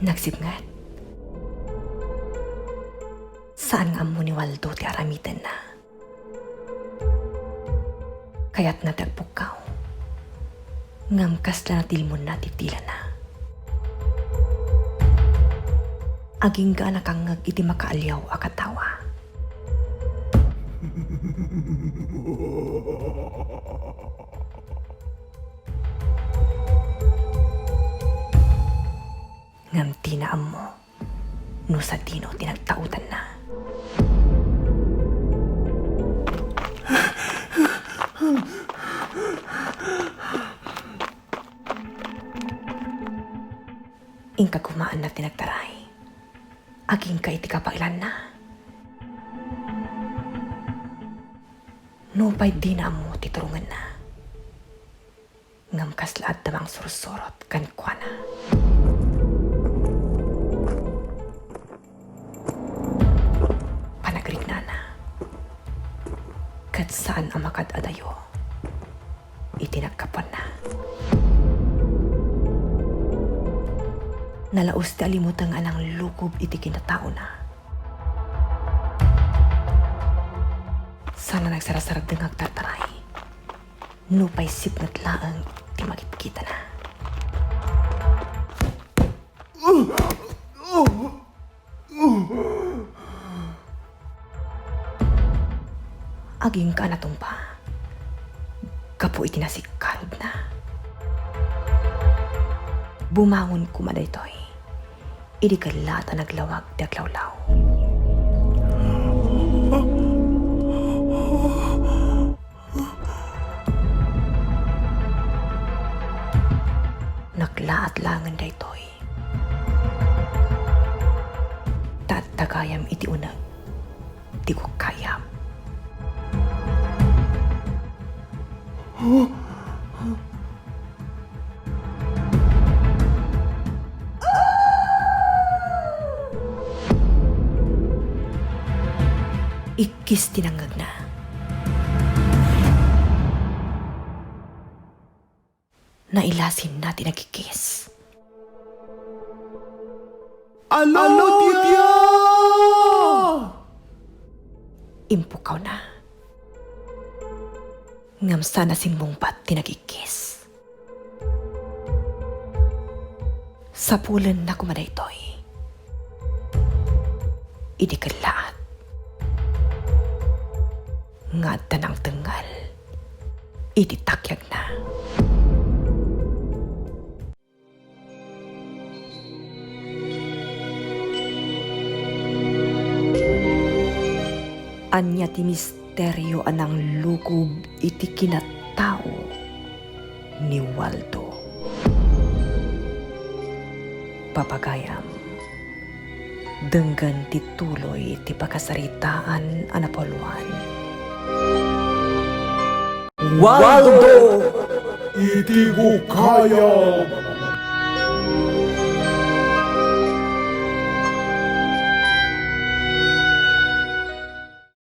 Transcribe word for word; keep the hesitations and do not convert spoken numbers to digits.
Nagsipnget. Saan nga ammo ni Waldo ti aramitenna. Kayatna ti agpukkaw, ngem kasla natilmonna ti tilana. Agingga a nakangngeg iti makaaliaw a katawa. Ngem dina ammo no sadino ti nagtaudanna. Inkagumaanna ti nagtaray. Agingga iti kabaelanna. Nupay dina ammo ti turongenna. Ngem kasla adda mangsursurot kenkuana. Panagriknana, ket saan a makad-adayo iti naggapuanna. Nalaus ti alimuteng a nanglukob iti kinataona. Sana nagsarasardeng nga agtartaray. Nupay sipnget laeng ti makitkitanna. Agingga a natungpa gapu iti nasikkarudna. Bumangon koma daytoy. Idi kellaat a naglawag ti aglawlaw. Naklaat laengen daytoy. Ta adda gayam iti uneg ti gukkayam. Ikkis ti nangngegna. Nailasinna ti nagikis. Aleluya! Impukkawna. Ngem saan a simmungbat ti nagikis. Sapulenna koma daytoy. Idi kellaat nga adda nangtengngel iti takyagna. Ania ti misterio a nanglukob iti kinatao ni Waldo? Papagayam, denggen ti tuloy ti pakasaritaan a napauluan. Waldo iti gukkayam.